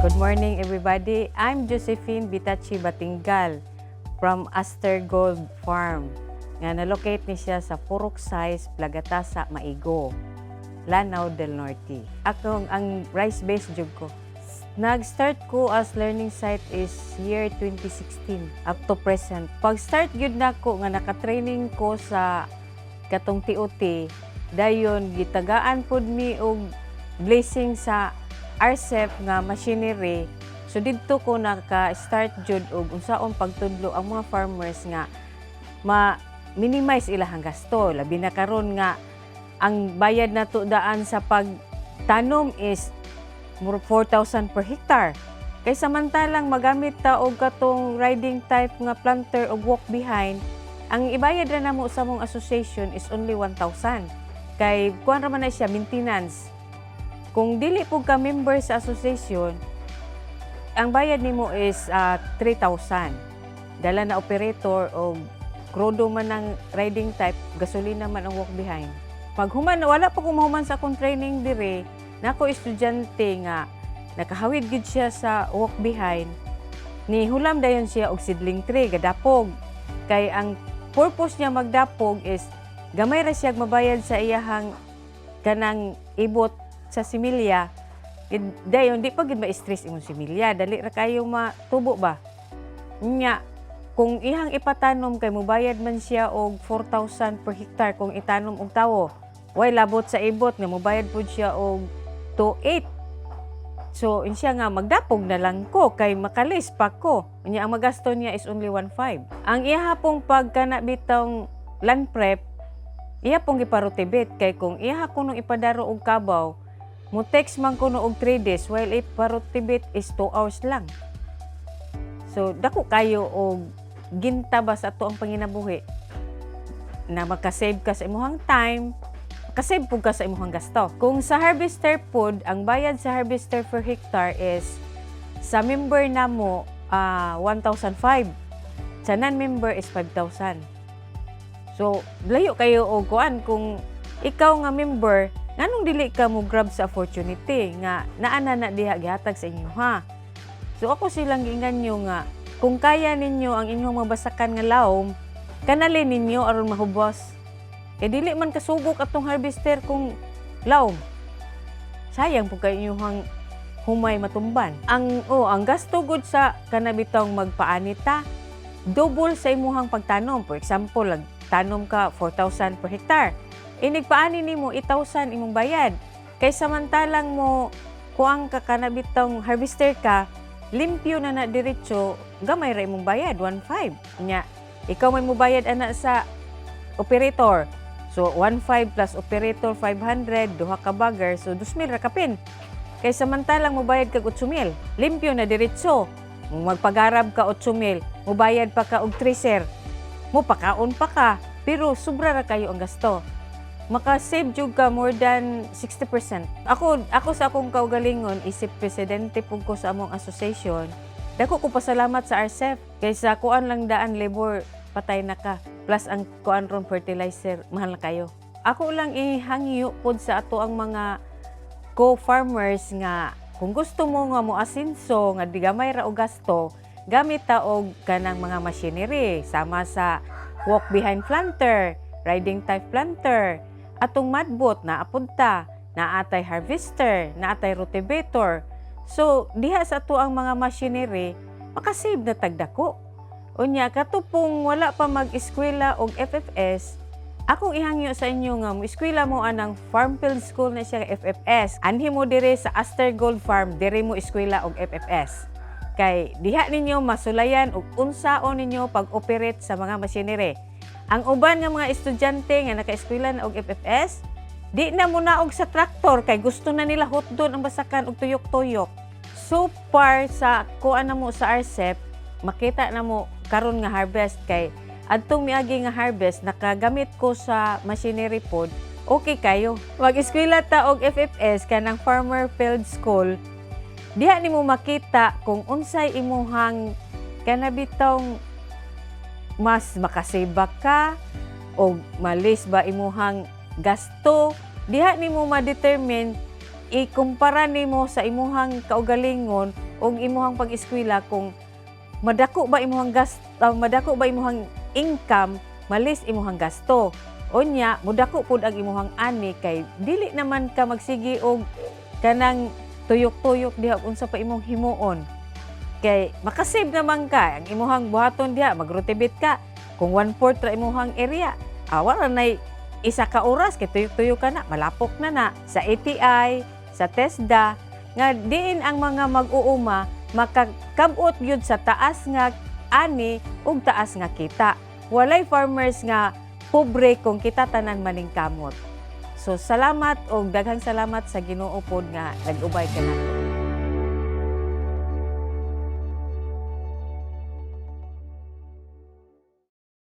Good morning, everybody. I'm Josephine Bitachi Batingal from Aster Gold Farm nga na-locate ni siya sa Purok Sais, Plagatasa, Maigo, Lanao del Norte. Akong ang rice base jud ko. Nag-start ko as learning site is year 2016 up to present. Pag-start gyud nako nga naka-training ko sa katong TOT, dayon gitagaan pud mi og blessing sa RCEP nga machinery. So didto ko naka-start jud og unsaon pagtudlo ang mga farmers nga ma minimize ilahang gasto. Labi na karon nga ang bayad nato daan sa pagtanom is murag 4,000 per hectare. Kay samantalang magamit ta og katong riding type nga planter og walk behind, ang ibayad ra namo sa among association is only 1,000. Kay kuan ra man na siya, maintenance. Kung dili pud ka member sa association, ang bayad nimo is 3,000. Dala na operator o krudo man ang riding type, gasolina man ang walk behind. Pag human, wala pa ko mahuman sa akong training dire, nako estudyante nga nakahawid gid siya sa walk behind. Ni hulam dayon siya og seedling tree, gadapog. Kay ang purpose niya magdapog is gamay ra siya mabayad sa iyahang kanang ibot sa similya. Dayon di pa gid ma-stress imong similya, dali ra kayo matubo ba. Nya kung ihang ipatanom kay mubayad man siya og 4,000 per hectare kung itanom og tawo. Way labot sa ibot nga mubayad pud siya og 2.8. So, siya nga magdapog na lang ko kay makalis pa ko. Unya ang magasto niya is only 1.5. Ang iya pong pagkana bitong land prep, iya pong gipa-rotivate kay kung iya kunong ipadaro og kabaw, mo text man kuno og 3 days while ipa-rotivate is 2 hours lang. So dako kayo og ginta ba sa ato ang panginabuhi na makasave ka sa imong time, makasave pud ka sa imong gasto. Kung sa harvester pod, ang bayad sa harvester per hectare is sa member namo 1,005. Sa non-member is 5,000. So, layo kayo og kuan. Kung ikaw nga member, nganong dili ka mo grab sa opportunity nga naa na na diha gihatag sa inyo, ha? So ako silang giingan nyo nga kung kaya ninyo ang inyong mabasakan nga lawom, kanali ninyo aron mahubos. Kay dili man kasugok atong harvester kung lawom. Sayang pud kay inyong humay matumban. Ang oh, ang gasto gud sa kanabitong magpaani ta, double sa imuhang pagtanom. For example, tanom ka 4,000 per hectare. Inig paani nimo 8,000 imong bayad. Kay samantalang mo kuang ka kanabitong harvester ka, limpyo na na diretso, gamay ra imong bayad, 1.5. Nya, ikaw may mubayad ana sa operator. So 1.5 plus operator 500, duha ka bagger, so 2,000 ra kapin. Kay samantalang mubayad kag 8,000, limpyo na diretso. Magpagarab ka 8,000, mubayad pa ka og thresher, mo pakaon pa ka, pero sobra ra kayo ang gasto. Maka-save jud ka more than 60%. Ako sa akong kaugalingon, isip presidente pud ko sa among association. Dako ko pasalamat sa RCEF kaysa kuan lang daan, labor, patay na ka. Plus ang kuan ron, fertilizer, mahal na kayo. Ako lang ihangyo pod sa ato ang mga co-farmers nga kung gusto mo nga mo asinso nga di gamay ra og gasto, gamit ta og kanang mga machinery sama sa walk behind planter, riding type planter, atong matbot na apunta, naatay harvester, naatay rotivator. So diha sa ato ang mga machinery, makasave na tagdako. Unya kato pong wala pa mag-eskwela og FFS, akong ihangyo sa inyo nga mo eskwela mo anang Farm Field School na siya, FFS. Anhi mo dire sa Aster Gold Farm, dire mo eskwela og FFS. Kay diha ninyo masulayan og unsaon ninyo pag-operate sa mga machinery. Ang uban nga mga estudyante nga naka-eskwela na og FFS, di na mo naog sa traktor kay gusto na nila hotdon ang basakan og tuyok-tuyok. So far sa kuan na mo sa RCEP, makita na mo karon nga harvest kay adtong miagi nga harvest nakagamit ko sa machinery pod, okay kayo. Mag-eskwela ta og FFS kanang Farmer Field School, diha nimo makita kung unsay imuhang kanabitong mas makasibak ka o malis ba imuhang gasto. Diha nimo ma-determine, ikumpara nimo sa imuhang kaugalingon. Og imuhang pag-eskwela, kung madako ba imuhang gas madako ba imuhang income, ma-less imuhang gasto. Unya, mudako pud ang imuhang ani kay dili naman ka magsigi og kanang tuyok-tuyok diha unsa pa imong himuon. Kay makasave naman ka ang imuhang buhaton diha, magrotivate ka kung 1/4 ra imuhang area. Awa ra nay isa ka oras kay tuyok-tuyok ka na, malapok na na sa ATI, sa TESDA, nga diin ang mga mag-uuma makakabot gyud sa taas nga ani ug taas nga kita. Walay farmers nga pobre kung kita tanan maningkamot. So salamat og daghang salamat sa Ginoo pod nga nag-ubay kanato.